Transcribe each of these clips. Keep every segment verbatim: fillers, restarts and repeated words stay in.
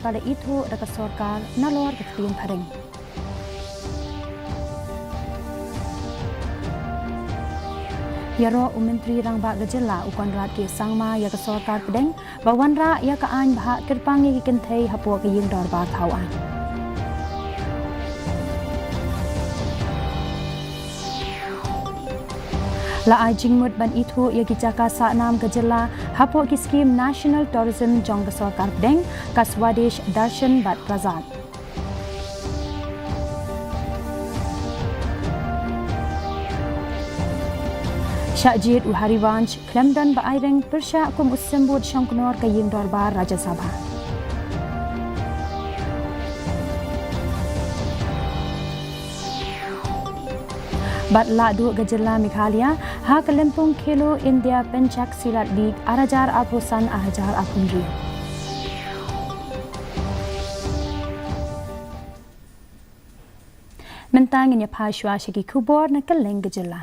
ka la ithuh da ka sorkar nalor ka ktien phareng. Ïaroh u Myntri Rangbah ka jylla u Conrad K Sangma ïa ka sorkar pdeng ba wanrah ïa ka aiñ bhah kyrpang ïa ki kynthei hapoh ka ïing dorbar thaw aiñ. La ai jingmut ban ithuh ïa ki jaka sahnam ka jylla hapoh ki skim National Tourism jong ka sorkar pdeng, ka Swadesh Darshan bad Prasad. Shah jied u Harivansh khlem don ba ai reng pyrshah kum u symbud shongknor ka ïing dorbar Rajya Sabha. Bad la duh ka jylla Meghalaya ha ka lympung Khelo India Pencak Silat League ar hajar arphew san ar hajar arphew hynriew. Mynta ngin ïa phai shuwa sha ki khubor na kylleng ka jylla.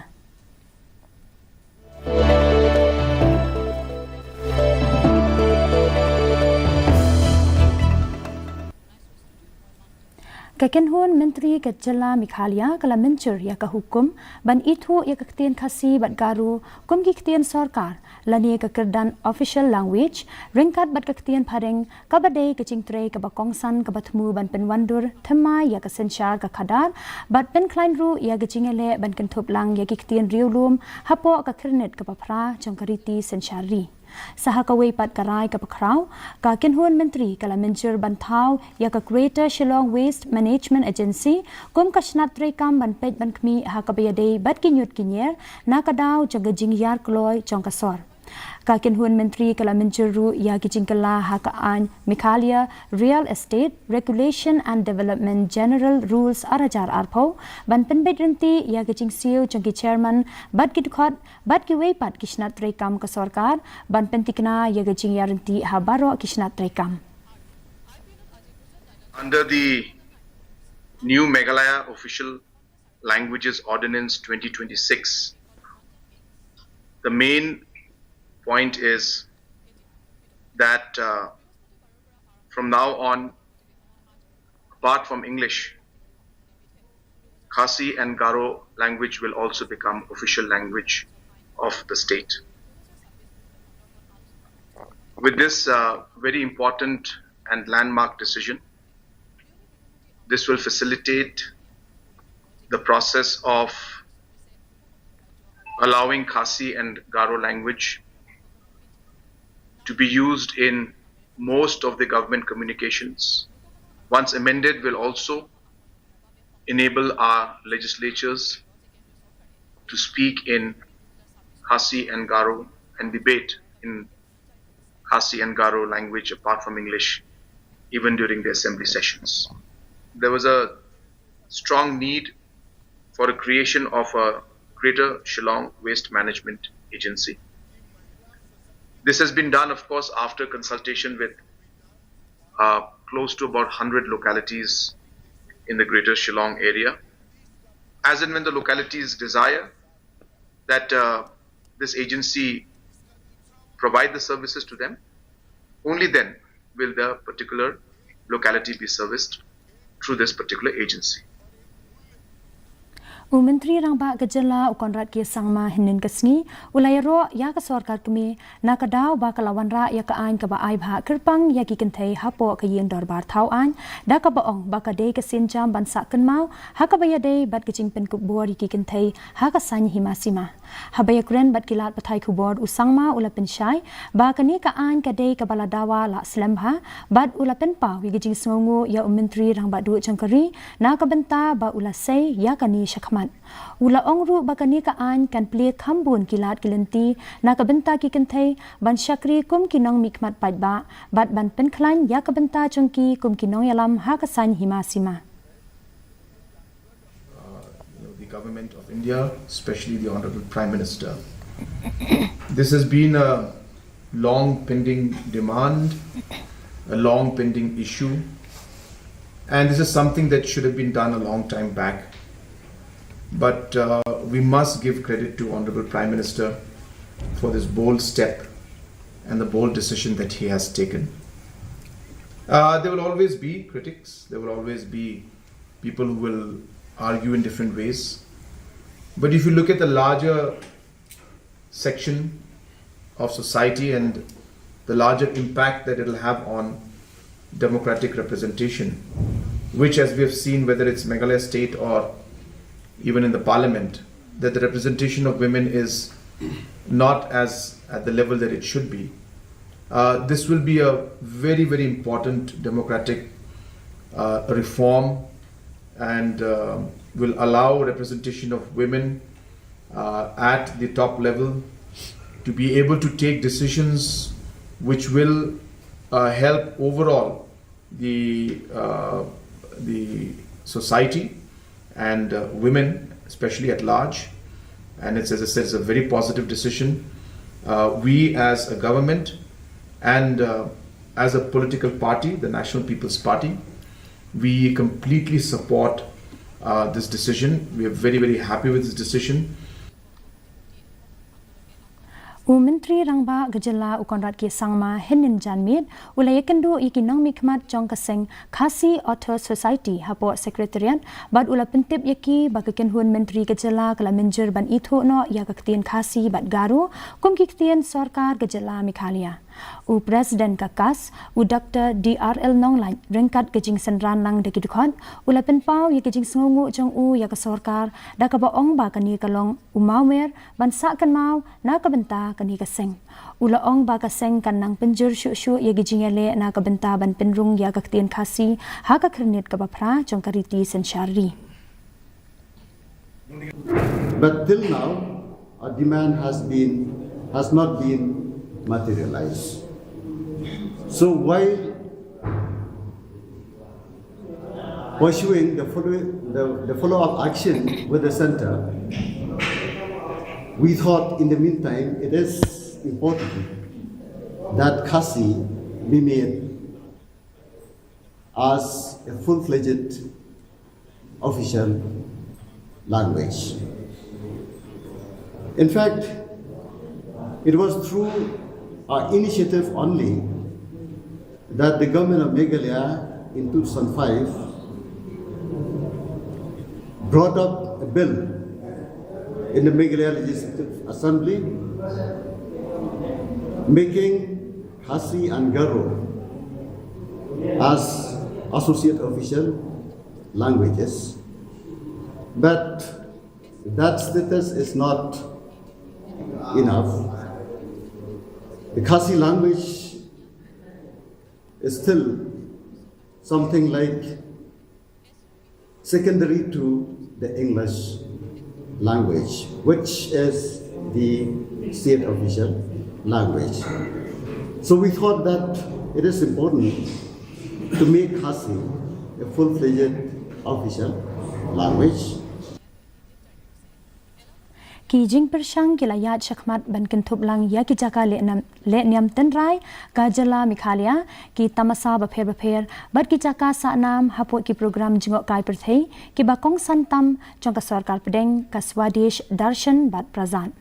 Ka kynhun Myntri ka jylla Meghalaya ka la mynjur ïa ka hukum ban ithuh ïa ka ktien Khasi bad Garo kum ki ktien sorkar lane ka kyrdan official language, ryngkat bad ka ktien phareng, kaba dei ka jingtrei kaba kongsan kaba thmu ban pynwandur thymmai ïa ka synshar ka khadar bad pynkhlaiñ ruh ïa ka jingïaleh ban kynthup lang ïa ki ktien riewlum hapoh ka khyrnit kaba phra jong ka riti synshar ri. Sa ha kawei pat ka rai kaba khraw, ka kynhun Myntri ka la mynjur ban thaw ïa ka Greater Shillong Waste Management Agency kum ka shnat treikam ban peit ban khmih ha kaba ïadei bad ki ñiut ki ñier na ka daw jong ka jingïar kloi jong ka sor. Ka kynhun Myntri ka la mynjur ruh ïa ki jingkylla ha ka aiñ Meghalaya Real Estate Regulation and Development General Rules ar hajar arphew ban pynbeit rynti ïa ka jingsiew jong ki chairman bad ki dkhot bad kiwei pat ki shnat treikam ka sorkar ban pyntikna ïa ka jingïarynti ha baroh ki shnat treikam. Under the new Meghalaya Official Languages Ordinance twenty twenty-six, the main point is that, uh, from now on, apart from English, Khasi and Garo language will also become official language of the state. With this, uh, very important and landmark decision, this will facilitate the process of allowing Khasi and Garo language to be used in most of the government communications. Once amended, will also enable our legislatures to speak in Khasi and Garo and debate in Khasi and Garo language apart from English, even during the assembly sessions. There was a strong need for a creation of a Greater Shillong Waste Management Agency. This has been done, of course, after consultation with, uh, close to about hundred localities in the Greater Shillong area. As and when the localities desire that, uh, this agency provide the services to them, only then will the particular locality be serviced through this particular agency. U Myntri Rangbah ka jylla u Conrad K Sangma hynnin ka sngi u la ïaroh ïa ka sorkar kmie na ka daw ba ka la wanrah ïa ka aiñ kaba ai bhah kyrpang ïa ki kynthei hapoh ka ïing dorbar thaw aiñ, da kaba ong ba ka dei ka sienjam ban sah kynmaw ha kaba ïadei bad ka jingpynkup bor ïa ki kynthei ha ka saiñ hima sima. Haba ïakren bad ki lad pathai khubor, u Sangma u la pynshai ba kane ka aiñ ka dei kaba la dawa la slem bha bad u la pynpaw ïa ka jingsngewnguh ïa u Myntri Rangbah Duh jong ka ri na ka bynta ba u la sei ïa kane shakhmat. U la ong ruh ba kane ka aiñ kan plie kham bun ki lad ki lynti na ka bynta ki kynthei ban shakri kum ki nongmihkhmat paidbah bad ban pynkhlaiñ ïa ka bynta jong ki kum ki nongïalam ha ka saiñ hima sima. Uh, you know, the government of India, especially the Honorable Prime Minister. This has been a long pending demand, a long pending issue, and this is something that should have been done a long time back. But, uh, we must give credit to Honorable Prime Minister for this bold step and the bold decision that he has taken. Uh, there will always be critics. There will always be people who will argue in different ways. But if you look at the larger section of society and the larger impact that it'll have on democratic representation, which, as we have seen, whether it's Meghalaya state or even in the parliament, that the representation of women is not as at the level that it should be. Uh, this will be a very, very important democratic uh, reform and uh, will allow representation of women uh, at the top level to be able to take decisions which will uh, help overall the uh, the society and uh, women, especially at large. And it's, as I said, it's a very positive decision. Uh, we, as a government and uh, as a political party, the National People's Party, we completely support uh, this decision. We are very, very happy with this decision. U Myntri Rangbah ka jylla u Conrad K Sangma hynnin janmiet u la ïakynduh ïa ki nongmihkhmat jong ka seng Khasi Authors Society hapoh Secretariat bad u la pyntip ïa ki ba ka kynhun myntri ka jylla ka la mynjur ban ithuh noh ïa ka ktien Khasi bad Garo kum ki ktien sorkar ka jylla Meghalaya. U President ka KAS, u Doctor D R L Nonglait, ryngkat ka jingsynran lang da ki dkhot, u la pynpaw ïa ka jingsngewnguh jong u ïa ka sorkar da kaba ong ba kane ka long u mawmer ban sah kynmaw na ka bynta kane ka seng. U la ong ba ka seng kan nang pynjur shuh shuh ïa ki jingïaleh na ka bynta ban pynrung ïa ka ktien Khasi ha ka khyrnit kaba phra jong ka riti synshar ri. But till now, our demand has been has not been materialized. So while pursuing the follow the, the follow-up action with the center, we thought in the meantime it is important that Khasi be made as a full-fledged official language. In fact, it was through our initiative only that the government of Meghalaya in two thousand five brought up a bill in the Meghalaya Legislative Assembly making Khasi and Garo as associate official languages. But that status is not enough. The Khasi language is still something like secondary to the English language, which is the state official language. So we thought that it is important to make Khasi a full-fledged official language. Ki jingpyrshang ki la ïaid shakhmat ban kynthup lang ïa ki jaka leh niam tynrai ka jylla Meghalaya, ki tamasa bapher bapher bad ki jaka sahnam hapoh ki program jngohkai pyrthei kiba kongsan tam jong ka sorkar pdeng ka Swadesh Darshan bad Prasad.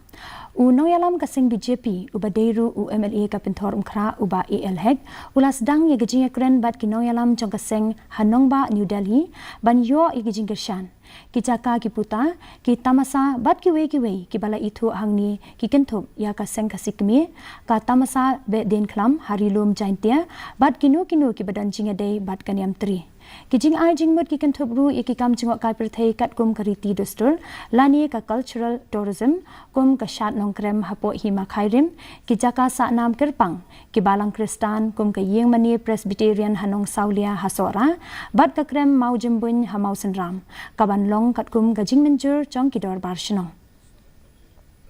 U nongïalam ka seng B J P uba dei ruh u M L A ka Pynthorumkhrah u Bah A L Hek u la sdang ïa ka jingïakren bad ki nongïalam jong ka seng ha nongbah New Delhi ban ïoh ïa ki jingkyrshan. Ki jaka ki puta, ki tamasa bad kiwei kiwei kiba la ithuh hangne ki kynthup ïa ka seng Khasi Kmie, ka tamasa Behdeiñkhlam ha Ri Lum Jaintia bad kino kino kiba don jingïadei bad ka Niamtre. Ki jingai jingmut ki kynthup ruh ïa ki kam jngohkai pyrthei katkum ka riti dustur lane ka cultural tourism kum ka Shad Nongkrem hapoh Hima Khyrim, ki jaka sahnam kyrpang, ki balang Khristan kum ka Ïingmane Presbyterian ha Nongsawlia ha Sohra bad ka Krem Mawjymbuin ha Mawsynram, kaban long katkum ka jingmynjur jong ki dorbar shnong.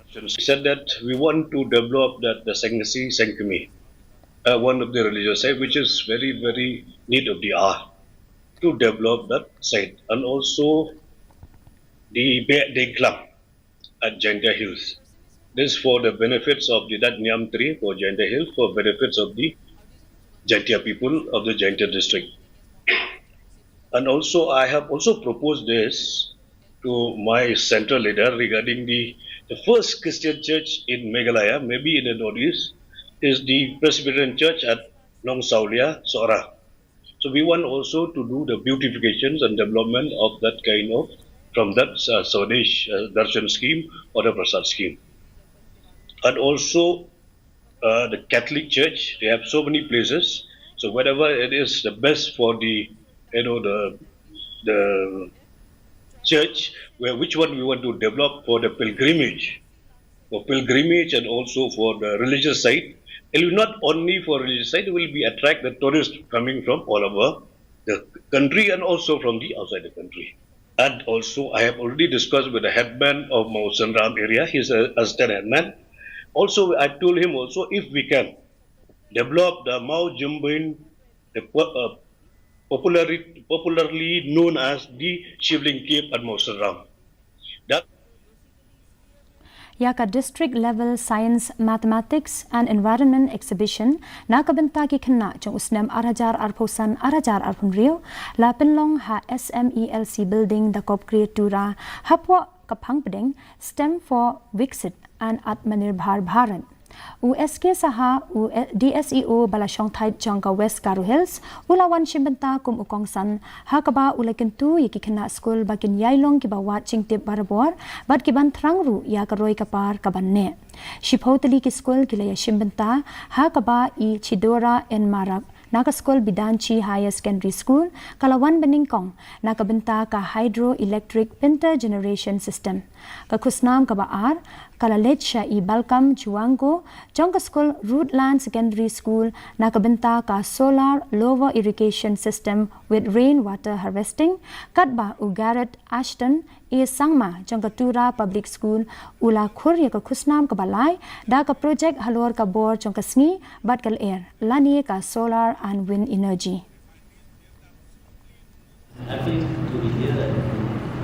He said that we want to develop that the Seng Khasi Seng Kmie, uh, one of the religious site which is very, very need of the hour to develop that site, and also the Behdeiñkhlam at Jaintia Hills. This for the benefits of the that Niamtre for Jaintia Hills, for benefits of the Jaintia people of the Jaintia district. And also, I have also proposed this to my central leader regarding the, the first Christian church in Meghalaya, maybe in the Northeast, is the Presbyterian Church at Nongsawlia, Sohra. So we want also to do the beautifications and development of that kind of, from that, uh, Swadesh, uh, Darshan scheme or the Prasad scheme. And also, uh, the Catholic Church, they have so many places. So whatever it is the best for the, you know, the, the church, where, which one we want to develop for the pilgrimage, for pilgrimage and also for the religious site. It will not only for religious site, it will be attract the tourists coming from all over the country and also from the outside the country. And also, I have already discussed with the headman of Mawsynram area. He's a assistant headman. Also, I told him also, if we can develop the Mawjymbin, the po-, uh, popularly, popularly known as the Shivling Cave at Mawsynram. That Ïa ka District Level Science, Mathematics and Environment Exhibition na ka bynta ki khynnah jong u snem ar hajar arphew san ar hajar arphew hynriew la pynlong ha SMELC Building, Dakopkri, Tura, hapoh ka phang pdeng STEM for Viksit and Atmanirbhar Bharat. U S K Saha, u DSEO ba la shongthait jong ka West Garo Hills, u la wan shim bynta kum u kongsan, ha kaba u la kyntu ïa ki khynnah skul ba kin ïai long kiba wad jingtip barabor bad kiban thrang ruh ïa ka roi ka par kaban neh. Shiphew tylli ki skul ki la ïa shim bynta, ha kaba i Chidora N Marak na ka skul Bidanchi Higher Secondary School ka la wan banyngkong na ka bynta ka Hydroelectric Intergeneration System. Ka khusnam kaba ar ka la leit sha i Balkam Juango jong ka skul Rutland Secondary School na ka bynta ka Solar Lower Irrigation System with Rain Water Harvesting, katba u Garrett Ashton A Sangma jong ka Tura Public School u la khur ïa ka khusnam kaba lai da ka project halor ka bor jong ka sngi bad ka lyer lane ka Solar and Wind Energy. Happy to be here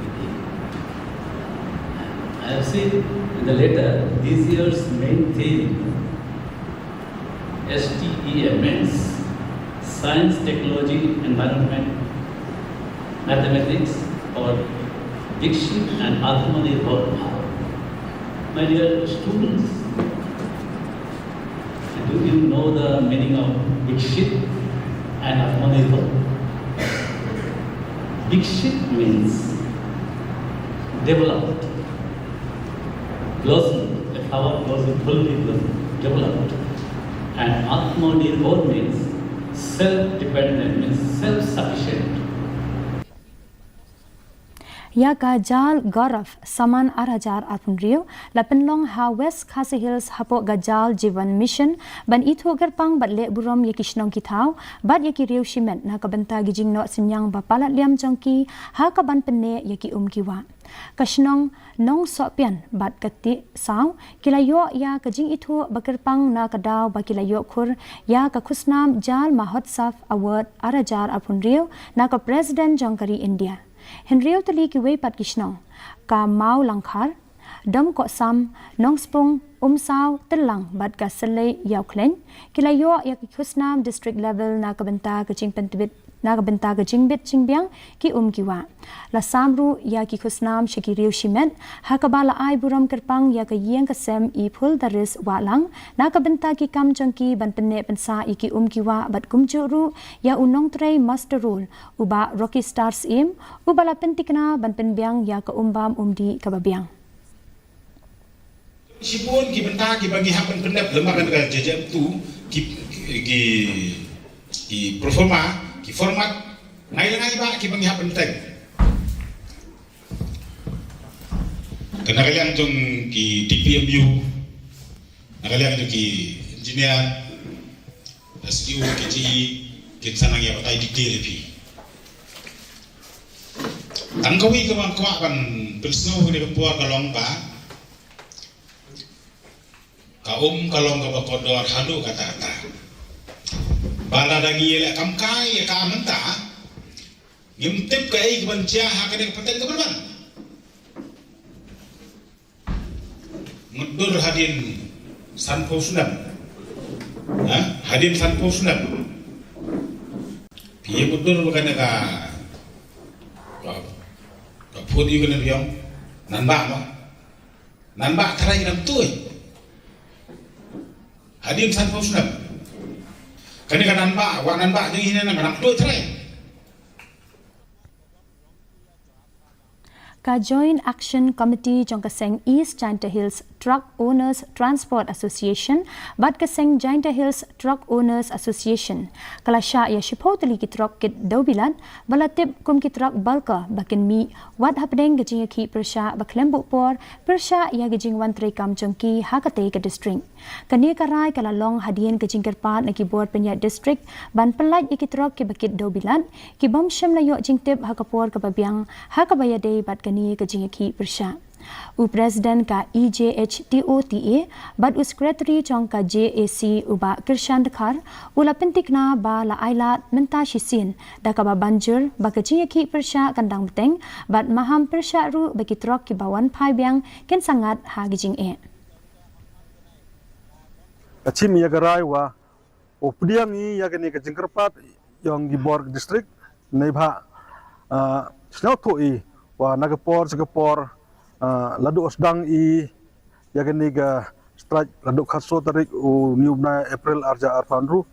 with you. I have seen in the letter this year's main theme, STEM, means Science, Technology, Environment, Mathematics, or Viksit and Atmanirbhar Bharat. My dear students, do you know the meaning of Viksit and Atmanirbhar? Viksit means developed, blossom, a flower blossom, fully blossom, developed. And Atmanirbhar means self-dependent, means self-sufficient. Ïa ka Jal Gaurav Samman ar hajar arphew hynriew la pynlong ha West Khasi Hills hapoh ka Jal Jeevan Mission ban ithuh kyrpang bad leh burom ïa ki shnong ki thaw bad ïa ki riew shimet na ka bynta ki jingnoh synñiang ba palat liam jong ki ha kaban pynneh ïa ki um ki wah. Ka shnong Nongsohpian bad ka Tihsaw ki la ïoh ïa ka jingithuh ba kyrpang na ka daw ba ki la ïoh khur ïa ka khusnam Jal Mahotsav Award ar hajar arphew hynriew na ka President jong ka ri India. Hynriew tylli kiwei pat ki shnong, ka Mawlangkhar, Domkohsam, Nongspung, Umsaw, Tyllang bad ka Sylei Ïawkhleiñ ki la ïoh ïa ki khusnam district level na ka bynta ka jingpyntbit, na ka bynta ka jingbit jingbiang ki um ki wah. La sam ruh ïa ki khusnam sha ki riew shimet ha kaba la ai burom kyrpang ïa ka ïing ka sem i Phuldaris Wahlang na ka bynta ki kam jong ki ban pynneh pynsah ïa ki um ki wah bad kumjuh ruh ïa u nongtrei muster roll u Bah Rocky Star Syiem, uba la pynthikna ban pynbiang ïa ka um bam um dih kaba biang. Shibun ki bynta kiba ngi hap ban pyndep lem bad ka J J M two ki, ki, ki proforma, ki format, ngai la ngai bah kiba ngi hap ban teng. Ka na ka liang jong ki D P M U, na ka liang jong ki engineer, S D O, K J E, kin sa nang ïa batai detail ïa phi. Tang kawei kaba nga kwah ban pynsngew ha kane ka por ka long ba ka um ka long kaba kordor haduh katta katta. Ba lada ngi ïaleh kam kai ïa ka mynta, ngim tip kaei kaban jia ha kane ka pateng kaba ban. Mutdur hadien sanphew snem. Ha? Hadien sanphew snem. Phi mutdur ba kane ka, ka, ka phut ïa kane biang. Nan bah mo. Nan bah tharai nam tuid. Hadien sanphew snem. Kane ka nan ba, wa nan ba, jing hi ne na ka nan tu trai. Ka Joint Action Committee jong ka seng East Jaintia Hills Truck Owners Transport Association bad ka seng Jaintia Hills Truck Owners Association ka la shah ïa shiphew tylli ki truck kit dewbilat ba la tip kum ki truck bulker ba kin mih wat hapdeng ka jingïakhih pyrshah ba khlem buh por pyrshah ïa ka jingwan treikam jong ki ha katei ka district. Kane ka rai ka la long hadien ka jingkyrpad na ki bor pynïaid district ban pyllait ïa ki truck kiba kit dewbilat, ki bym shym la ïoh jingtip ha ka por kaba biang, ha kaba ïadei bad kane ka jingïakhih pyrshah. U President ka E J H T O T A bad u Secretary jong ka J A C u Bah Kyrshan Dkhar u la pyntikna ba la ailad mynta shisien da kaba ban jur ba ka jingïakhih pyrshah kan dang bteng bad maham pyrshah ruh ba ki truck kiba wan phai biang kin sa ngat ha ka jingeh. Ka chim ïa ka rai wa u pdiang i ïa kane ka jingkyrpad yong ki bor district neibhah, ah, sngewthuh i wa na ka por sha ka por, ah, la duh sdang i ïa kane ka strike la duh khatsaw tarik u niu bnai April arja arphan ru.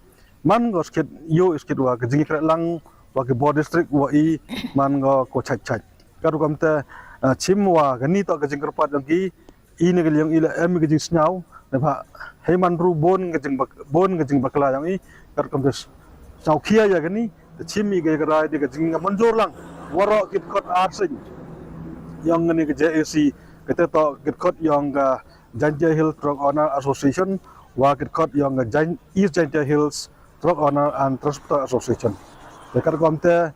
Man ko skit ïoh skit wa ka jingkyrpad lang wa ki bor district wa i man ko ko chait chait. Ka rukom te, ah, chim wa kane to ka jingkyrpad yong ki i ne ka liang i la em ka jingsngew ne pha hei man ru bon ka jing bak-, bon ka jingbakla yong i kat kam des. Sngew khia ïa kani te chim i ka rai de ka jingmanjur lang waroh ki kot ar sing yong kani ka J A C, kata to ki kot yong ka Jaintia Hills Truck Owner Association wa ki kot yong ka Jain-, East Jaintia Hills Truck Owner and Transporter Association. Te kat kam te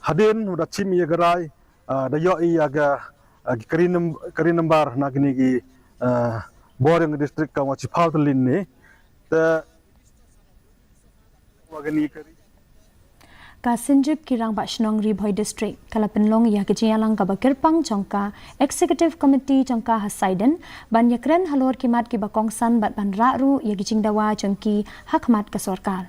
hadien da chim ïa ka rai, ah, da ïoh ïa ka, ah, kari nam-, kari nambar na kini ki, ah, bor yong district ka wa chiphaw tylli ne. Te wa kini kari. Ka Synjuk ki Rangbah Shnong Ri Bhoi District ka la pynlong ïa ka jingïalang kaba kyrpang jong ka Executive Committee jong ka ha Saiden ban ïakren halor ki mat kiba kongsan bad ban rah ruh ïa ki jingdawa jong ki ha khmat ka sorkar.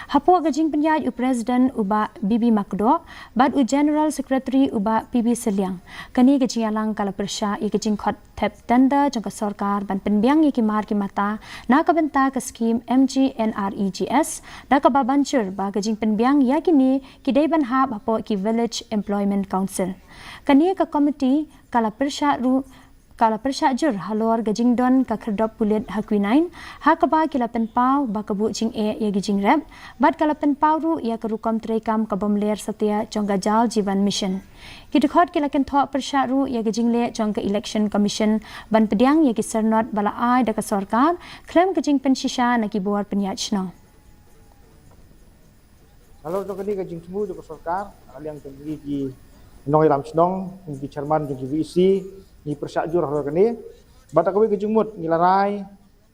Hapoh ka jingpynïaid u President u Bah B B Makdoh bad u General Secretary u Bah P B Sylliang, kane ka jingïalang ka la pyrshah ïa ka jingkhot thep tender jong ka sorkar ban pynbiang ïa ki mar ki mata na ka bynta ka skim M G N R E G S da kaba ban jur ba ka jingpynbiang ïa kine ki dei ban hap hapoh ki Village Employment Council. Kane ka komiti ka la pyrshah ruh ka la pyrshah jur halor ka jingdon ka khyrdop pulit ha Quinine, ha kaba ki la pynpaw ba ka buh jingeh ïa ki jingrep bad ka la pynpaw ruh ïa ka rukom treikam ka bym ler satia jong ka Jal Jeevan Mission. Ki dkhot ki la kynthoh pyrshah ruh ïa ka jingleh jong ka Election Commission ban pdiang ïa ki syrnod ba la ai da ka sorkar khlem ka jingpynshisha na ki bor pynïaid shnong. Halor jong kane ka jingthmu jong ka sorkar, ka liang jong kine ki nongïalam shnong, ki chairman jong ki V E C, ngi pyrshah jur halor kane. Bad ha kawei ka jingmut ngi la rai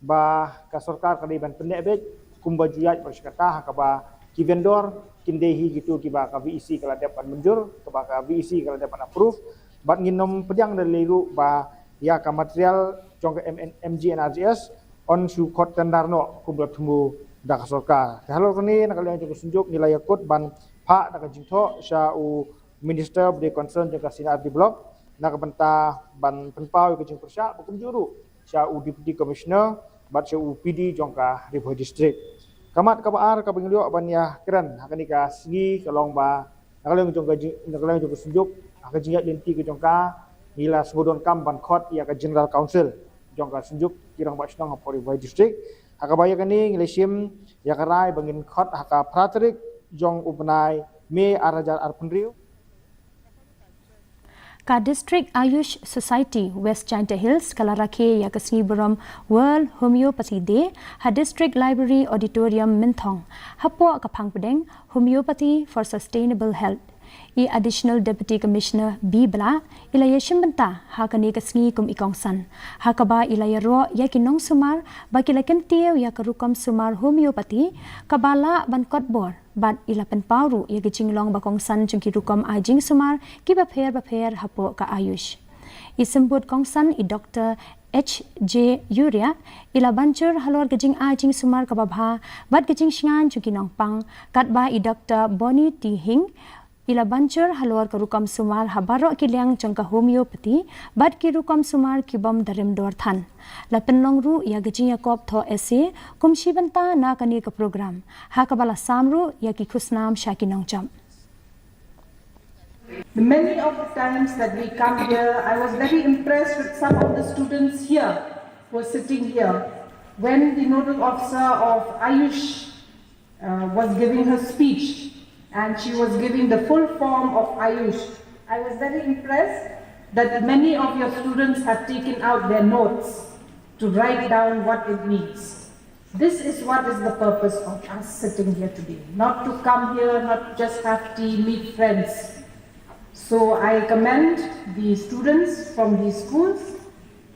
ba ka sorkar ka dei ban pynneh beit kumba ju ïaid bad shi katta, ha kaba ki vendor kin dei hi kito kiba ka V E C ka la dep ban mynjur, kaba ka V E C ka la dep ban approve. Bad ngin nym pdiang da lei ruh ba ïa ka material jong ka M N, M G N R E G S yn shu khot tender noh kumba la thmu da ka sorkar. Te halor kane na ka liang jong ka Synjuk ngi la ïakut ban phah da ka jingthoh sha u Minister ba dei concern jong ka C and R D Block na ka bynta ban pynpaw ïa ka jingpyrshah, ba kumjuh ruh sha u Deputy Commissioner bad sha u P D jong ka Ri Bhoi District. Ka mat kaba ar kaba ngi la ïoh ban ïakren ha kane ka sngi ka long ba na ka liang jong ka jing-, na ka liang jong ka Synjuk, ha ka jingïaid lynti ka jong ka, ngi la sngewdonkam ban khot ïa ka General Council jong ka Synjuk ki Rangbah Shnong hapoh Ri Bhoi District. Ha kaba ïa kane ngi la shim ïa ka rai ba ngin khot ha ka phra tarik jong u bnai May ar hajar arphew hynriew. Ka District Ayush Society West Jaintia Hills ka la rakhe ïa ka sngi burom World Homeopathy Day ha District Library Auditorium Mynthong, hapoh ka phang pdeng Homeopathy for Sustainable Health. I Additional Deputy Commissioner B Blah i la ïashim bynta ha kane ka sngi kum i kongsan, ha kaba i la ïaroh ïa ki nongsumar ba ki la kyntiew ïa ka rukom sumar homeopathy kaba lah ban kot bor, bad i la pynpaw ruh ïa ki jinglong ba kongsan jong ki rukom ai jingsumar kiba pher bapher hapoh ka Ayush. I symbud kongsan i Doctor H J Yuria i la ban jur halor ka jingai jingsumar kaba bha bad ka jingshngaiñ jong ki nongpang, katba i Doctor Bonnie T Hing Ki la ban jur halor ka rukom sumar ha baroh ki liang jong ka homeopathy bad ki rukom sumar ki bym da rim dor than. La pynlong ruh ïa ka jingïakop thoh essay kum shi bynta na kane ka program, ha kaba la sam ruh ïa ki khusnam sha ki nongjop. Many of the times that we come here, I was very impressed with some of the students here who are sitting here. When the nodal officer of Ayush uh, was giving her speech, and she was giving the full form of Ayush, I was very impressed that many of your students have taken out their notes to write down what it means. This is what is the purpose of us sitting here today. Not to come here, not to just have tea, meet friends. So I commend the students from these schools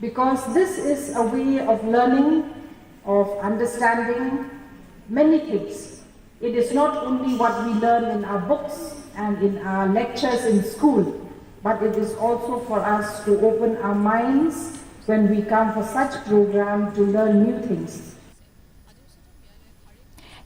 because this is a way of learning, of understanding many things. It is not only what we learn in our books and in our lectures in school, but it is also for us to open our minds when we come for such program to learn new things.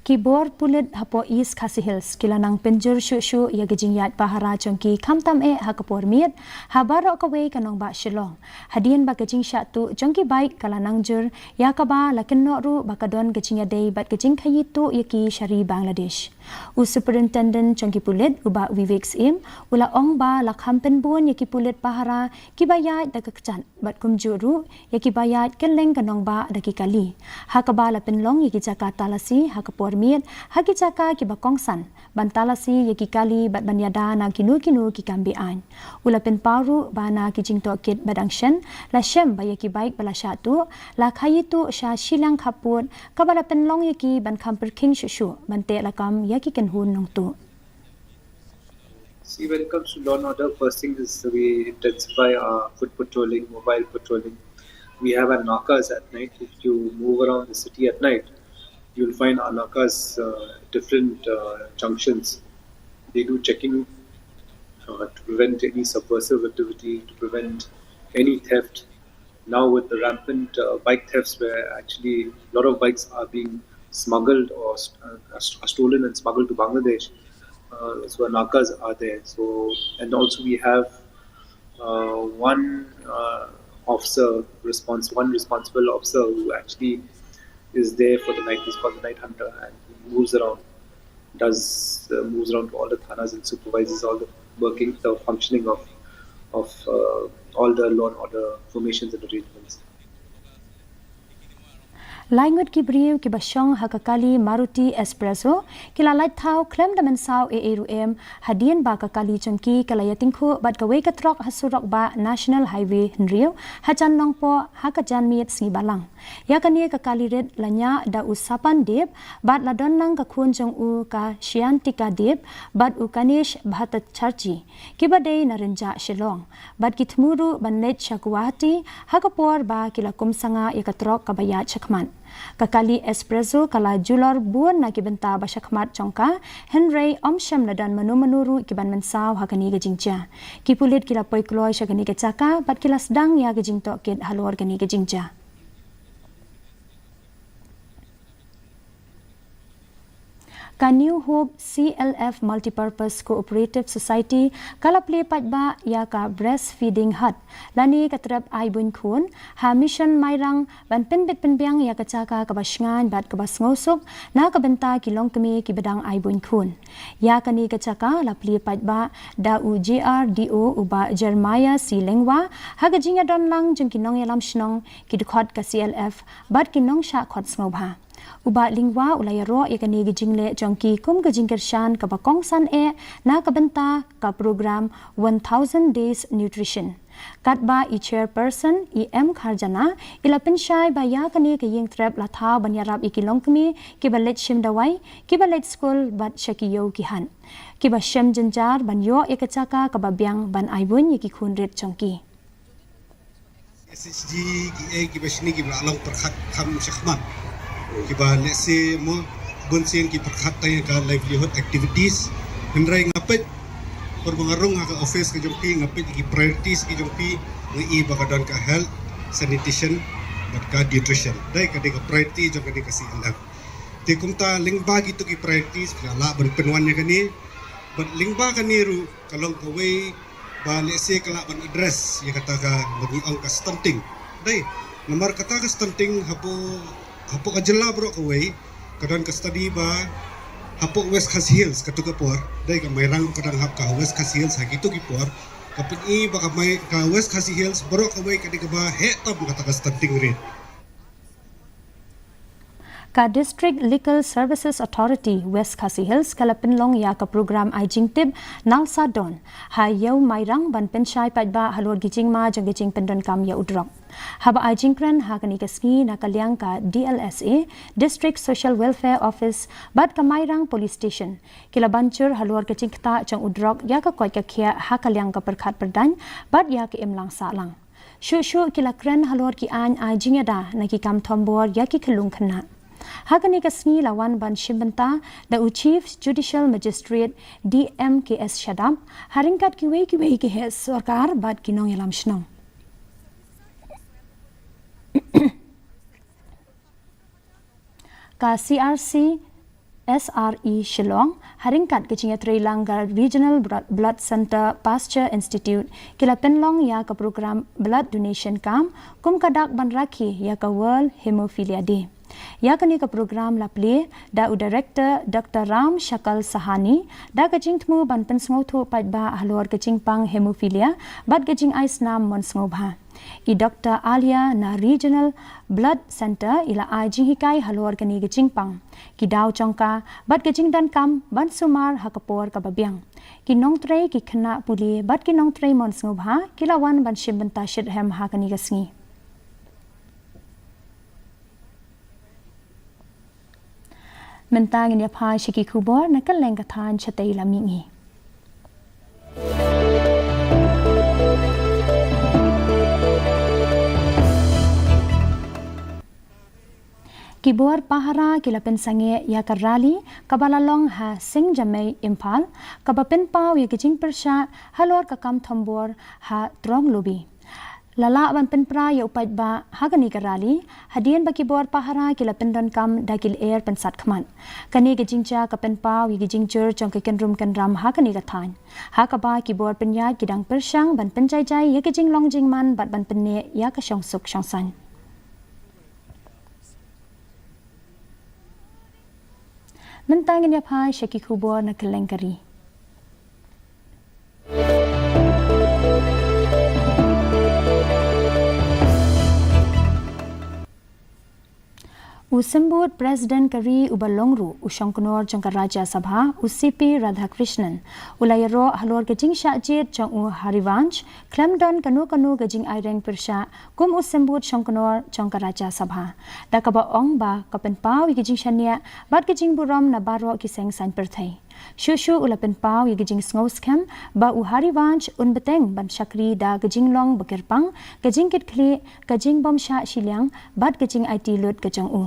Ki bor pulit hapoh East Khasi Hills ki la nang pynjur shuh shuh ïa ka jingïaid pahara jong ki khamtam eh ha ka por miet ha baroh kawei ka nongbah Shillong, hadien ba ka jingshah tuh jong ki bike ka la nang jur, ïa kaba la kynnoh ruh ba ka don ka jingïadei bad ka jingkhaii tuh ïa ki sha ri Bangladesh. U Superintendent jong ki pulit, u Bah Vivek Syiem, u la ong ba la kham pynbun ïa ki pulit pahara kiba ïaid da ka kjat bad kumjuh ruh ïa kiba ïaid kylleng ka nongbah da ki kali, ha kaba la pynlong ïa ki jaka talasi ha ka por miet ha ki jaka kiba kongsan ban talasi ïa ki kali bad ban ïada na kino kino ki kam be-aiñ. U la pynpaw ruh ba na ki jingtohkit ba dang shen la shem ba ïa ki bike ba la shah tuh la khaii tuh sha shiliang khappud, kaba la pynlong ïa ki ban kham pyrkhing shuh shuh ban teh lakam ïa ki kynhun nongtuh. See, when it comes to law and order, first thing is we intensify our foot patrolling, mobile patrolling. We have our nakas at night. If you move around the city at night, you'll find our nakas uh, different uh, junctions. They do checking uh, to prevent any subversive activity, to prevent any theft. Now with the rampant uh, bike thefts, where actually a lot of bikes are being smuggled or st- uh, are st- are stolen and smuggled to Bangladesh, uh, so nakas are there. So and also we have uh, one uh, officer response, one responsible officer who actually is there for the night. He's called the night hunter, and he moves around, does uh, moves around to all the thanas and supervises all the working, the functioning of of uh, all the law and order formations and arrangements. Laingut ki briew kiba shong ha ka kali Maruti Espresso ki la lait thaw khlem da mynsaw ei ei ruh em, hadien ba ka kali jong ki ka la ïatyngkhuh bad kawei ka trok ha surok bah National Highway hynriew hajan Nongpoh ha ka janmiet sngi Balang. Ïa kane ka kali rit la ñiah da u Sapan Deb bad la don lang ka khun jong u, ka Shiantika Deb bad u Kanish Bhattacharjee, kiba dei na Rynjah Shillong, bad ki thmu ruh ban leit sha Guwahati ha ka por ba ki la kum sanga ïa ka trok kaba ïaid shakhmat. Ka kali Espresso ka la julor bun na ki bynta ba shakhmat jong ka, hynrei ym shym la don mano mano ruh ki ban mynsaw ha kane ka jingjia. Ki pulit ki la poi kloi sha kane ka jaka bad ki la sdang ïa ka jingtohkit halor kane ka jingjia. Ka New Hope C L F Multipurpose Cooperative Society ka la plie paidbah ïa ka Breastfeeding Hut, lane ka trep ai buin khun, ha Mission Mairang, ban pynbit pynbiang ïa ka jaka kaba shngaiñ bad kaba sngewsuk na ka bynta ki longkmie kiba dang ai buin khun. Ïa kane ka jaka la plie paidbah da u G R D O, u Bah Jeremiah C Lyngwa, ha ka jingïadon lang jong ki nongïalam shnong, ki dkhot ka C L F bad ki nongshah khot sngewbha. U Bah Lyngwa u la ïaroh ïa kane ka jingleh jong ki kum ka jingkyrshan kaba kongsan eh na ka bynta ka program One Thousand Days Nutrition. Katba i Chairperson, i M Kharjana, i la pynshai ba ïa kane ka ïing trep la thaw ban ïarap ïa ki longkmie kiba leit shim dawai, kiba leit skul bad sha ki ïew ki hat, kiba shem jynjar ban ïoh ïa ka jaka kaba biang ban ai buin ïa ki khun rit jong ki. S H G ki ei kiba shini kiba la long pyrkhat kham shakhmat, kiba lehse mo bun sien ki pyrkhat tang ïa ka livelihood activities. Hynrei nga peit, por ba nga rung ha ka office ka jong phi, nga peit ki priorities ki jong phi, nga i ba ka don ka health, sanitation bad ka nutrition. Dei ka dei ka priority jong ka dei ka C L F. Te kumta lyngba kito ki priorities phi la lah ban pynwan ïa kane. Bad lyngba kane ruh ka long kawei ba lehse ka lah ban address ïa kata ka ba ngi ong ka stunting. Dei, namar kata ka stunting hapoh, hapoh ka jylla baroh kawei, ka don ka study ba hapoh West Khasi Hills katu ka por, dei, ka Mairang ka dang hap ka West Khasi Hills ha kitu ki por, ka pyni ba ka Mai-, ka West Khasi Hills baroh kawei ka dei kaba heh tam kata ka stunting rate. Ka District Legal Services Authority West Khasi Hills ka la pynlong ïa ka program ai jingtip NALSA Dawn ha Ïew Mairang ban pynshai paidbah halor ki jingma jong ki jingpyndonkam ïa u drok. Haba ai jingkren ha kane ka sngi na ka liang ka D L S A, District Social Welfare Office bad ka Mairang Police Station ki la ban jur halor ka jingktah jong u drok ïa ka koit ka khiah ha ka liang ka pyrkhat pyrdaiñ bad ïa ka imlang sahlang. Shuh shuh ki la kren halor ki aiñ ai jingïada na ki kam thombor ïa ki khyllung khynnah. Ha kane ka sngi la wan ban shim bynta da u Chief Judicial Magistrate D M K S Shadap, ha ryngkat kiwei kiwei ki heh sorkar bad ki nongïalam shnong. Ka C R C S R E Shillong, ha ryngkat ka jingïatreilang ka Regional Bro-, Blood Centre Pasteur Institute, ki la pynlong ïa ka program Blood Donation Camp, kum ka dak ban rakhe ïa ka World Hemophilia Day. Ïa kane ka program la plie da u Director Doctor Ram Shakal Sahani, da ka jingthmu ban pynsngewthuh paidbah halor ka jingpang hemophilia bad ka jingai snam mon sngewbha. I Doctor Alia na Regional Blood Centre i la ai jinghikai halor kane ka jingpang, ki daw jong ka bad ka jingdonkam ban sumar ha ka por kaba biang. Ki nongtrei, ki khynnah pule bad ki nongtrei mon sngewbha ki la wan ban shim bynta shitrhem ha kane ka sngi. Mynta ngin ïa phai sha ki khubor na kylleng ka thaiñ shatei la mihngi. Ki bor pahara ki la pynsangeh ïa ka rally kaba la long ha Singjamei, Imphal, kaba pynpaw ïa ka jingpyrshah halor ka kam thombor ha Tronglobby. La lah ban pynpra ïa u paidbah ha kane ka rally hadien ba ki bor pahara ki la pyndonkam da ki lyer pynsat khmat. Kane ka jingjia ka pynpaw ïa ka jingjur jong ka kynrum kynram ha kane ka thaiñ, ha kaba ki bor pynïaid ki dang pyrshang ban pynjaijai ïa ka jinglong jingman bad ban pynneh ïa ka shongsuk shongsaiñ. Mynta ngin ïa phai sha ki khubor na kylleng ka ri. U Symbud President ka ri uba long ruh u Shongknor jong ka Rajya Sabha, u C P Radhakrishnan, u la ïaroh halor ka jingshah jied jong u Harivansh khlem don kano kano ka jingaireng pyrshah kum u Symbud Shongknor jong ka Rajya Sabha, da kaba ong ba ka pynpaw ïa ka jingshaniah bad ka jingburom na baroh ki seng saiñ pyrthei. Shuh shuh u la pynpaw ïa ka jingsngew skhem ba u Harivansh un bteng ban shakri da ka jinglong ba kyrpang, ka jingkitkhlieh, ka jingbymshah shiliang bad ka jingaiti lut ka jong u.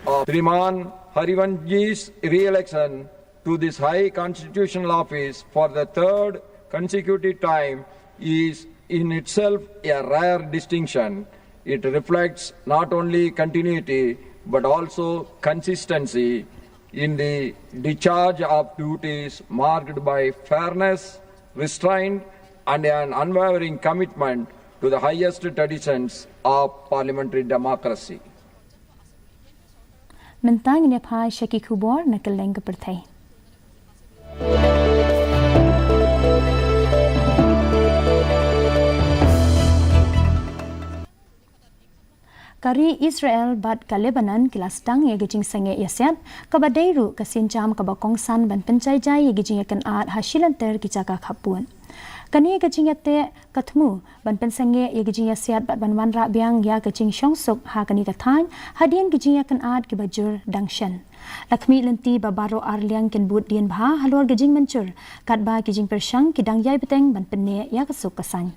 Of Shriman Harivanshji's re-election to this high constitutional office for the third consecutive time is in itself a rare distinction. It reflects not only continuity but also consistency in the discharge of duties marked by fairness, restraint, and an unwavering commitment to the highest traditions of parliamentary democracy. Mynta ngin ïa phai sha ki khubor na kylleng ka pyrthei. Ka ri Israel bad ka Lebanon ki la sdang ïa ka jingsangeh ïasiat, kaba dei ruh ka sienjam kaba kongsan ban pynjaijai ïa ka jingïakynad ha shilynter ki jaka khappud. Kane ka jingïateh ka thmu ban pynsangeh ïa ka jingïasiat bad ban wanrah biang ïa ka jingshongsuk ha kane ka thaiñ hadien ka jingïakynad kiba jur dang shen. La khmih lynti ba baroh ar liang kin bud dien bha halor ka jingmynjur, katba ki jingpyrshang ki dang ïai bteng ban pynneh ïa ka suk ka saiñ.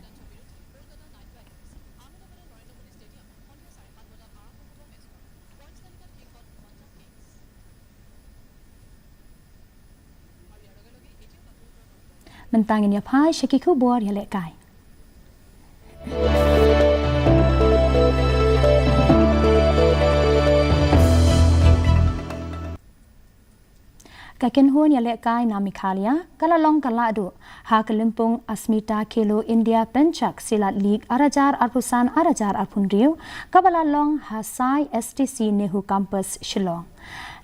Mynta ngin ïa phai sha ki khubor ïalehkai. Ka kynhun ïalehkai na Meghalaya ka la long ka lahduh ha ka lympung Asmita Khelo India Penchak Silat League ar hajar arphew san ar hajar arphew hynriew, kaba la long ha Sai S T C Nehu Campus, Shillong.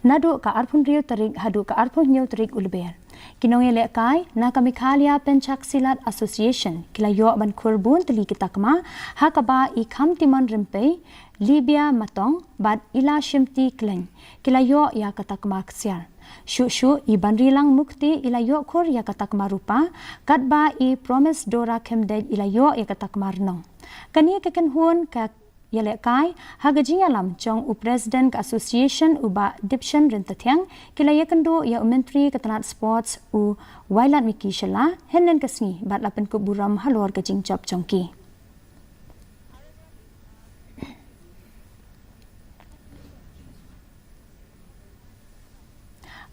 Naduh ka arphew hynriew tarik haduh ka arphew hynñiew tarik u Lber, ki nongïalehkai na ka Meghalaya Penchak Silat Association ki la ïoh ban khur bun tylli ki takma, ha kaba i Khamtimon Rympei, Libya Matong bad i Lashimti Khleng ki la ïoh ïa ka takma ksiar. Shuh shuh i Banrilang Mukti i la ïoh khur ïa ka takma rupa, katba i Promise Dora Khymdeit i la ïoh ïa ka takma rnong. Kane ka kynhun ka ïalehkai ha ka jingïalam jong u President ka Association u Bah Dipshan Ryntathiang ki la ïakynduh ïa u Myntri ka tnat Sports u Wailadmiki Shylla hynnin ka sngi bad la pynkup burom halor ka jingjop jong ki.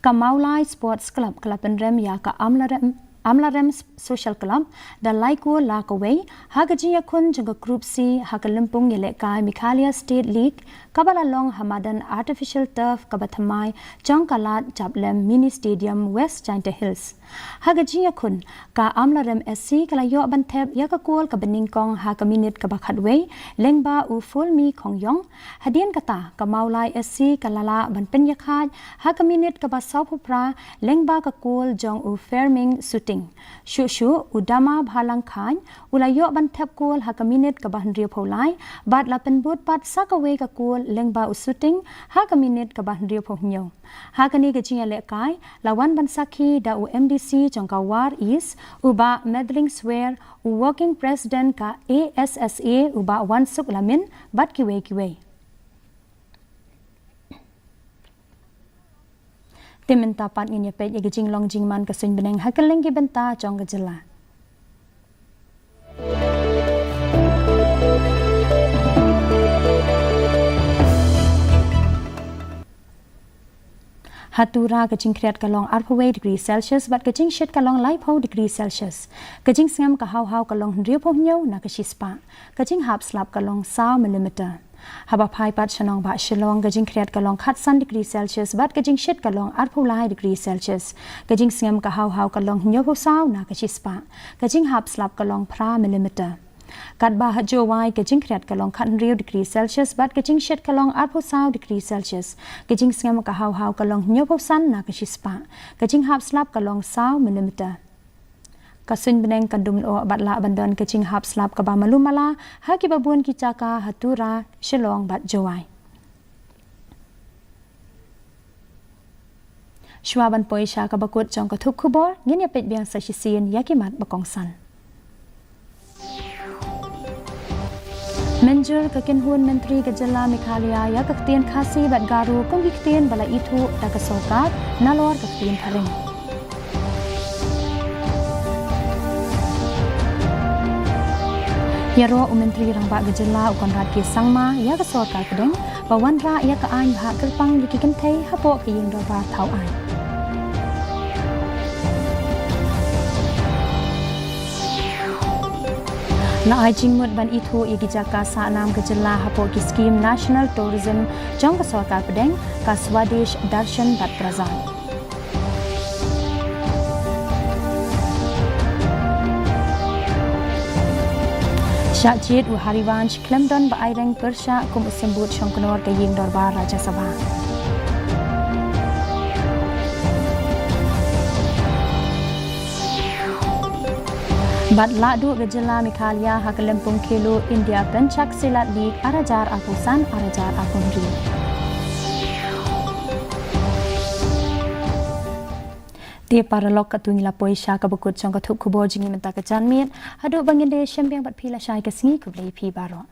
Ka Mawlai Sports Club ka la pynrem ïa ka Amlarem, Amlarem Social Club da lai kol la kawei ha ka jingïakhun jong ka Group C ha ka lympung ïalehkai Meghalaya State League, kaba la long ha madan artificial turf kaba thymmai jong ka Lad Japlem Mini Stadium, West Jaintia Hills. Ha ka jingïakhun, ka Amlarem S C ka la ïoh ban thep ïa ka kol kaba nyngkong ha ka minit kaba khatwei lyngba u Fulmi Khongïong. Hadien kata, ka Mawlai S C ka la lah ban pynïakhaid ha ka minit kaba sawphew phra lyngba ka kol jong u Ferming Suting. Shuh shuh u Dama Bhalang Khain u la ïoh ban thep kol ha ka minit kaba hynriewphew lai bad la pynbud pat sa kawei ka kol lyngba u Suting ha ka minit kaba hynriewphew hynñiew. Ha kane ka jingïalehkai la wan ban sakhi da u M D C jong ka War East, u Bah Medling Swer, u Working President ka A S S A, u Bah Wansuk Lamin bad kiwei kiwei. Te mynta pat ngin ïa peit ïa ka jinglong jingman ka suiñ bneng ha kylleng ki bynta jong ka jylla. Ha Tura ka jingkhriat ka long arphew wei degree Celsius bad ka jingshit ka long laiphew degree Celsius. Ka jingsngem ka hawhaw ka long hynriewphew hynñiew na ka shispah. Ka jinghap slap ka long saw millimeter. Haba phai pat sha nongbah Shillong, ka jingkhriat ka long khatsan degree Celsius bad ka jingshit ka long arphew lai degree Celsius. Ka jingsngem ka hawhaw ka long hynñiewphew saw na ka shispah. Ka jinghap slap ka long phra millimeter. Katba ha Jowai ka jingkhriat ka long khathynriew degree Celsius bad ka jingshit ka long arphew saw degree Celsius. Ka jingsngem ka hawhaw ka long hynñiewphew san na ka shispah. Ka jinghap slap ka long saw millimeter. Ka suiñ bneng kan dum noh bad lah ban don ka jinghap slap kaba malu mala ha kiba bun ki jaka ha Tura, Shillong bad Jowai. Shuwa ban poi sha kaba kut jong ka thup khubor, ngin ïa peit biang sa shisien ïa ki mat ba kongsan. Mynjur ka kynhun myntri ka jylla Meghalaya ïa ka ktien Khasi bad Garo kum ki ktien ba la ithuh da ka sorkar nalor ka ktien phareng. Ïaroh u Myntri Rangbah ka jylla u Conrad K Sangma ïa ka sorkar pdeng ba wanrah ïa ka aiñ bhah kyrpang ïa ki kynthei hapoh ka ïing dorbar thaw aiñ. La ai jingmut ban ithuh ïa ki jaka sah nam ka jylla hapoh ki skim National Tourism jong ka sorkar pdeng, ka Swadesh Darshan bad Prazan. Shah jied u Harivansh khlem don ba ai reng pyrshah kum u symbud shongknor ka ïing dorbar Rajya Sabha. Bad lahduh ka jylla Meghalaya ha ka lympung Khelo India Penchak Silat League ar hajar arphew san ar hajar arphew hynriew. Te paralok, katto ngi la poi sha kaba kut jong ka thup khubor jong ngi mynta ka janmiet. Haduh ba ngin ïashem biang bad phi lashai ka sngi, khublei phi baroh.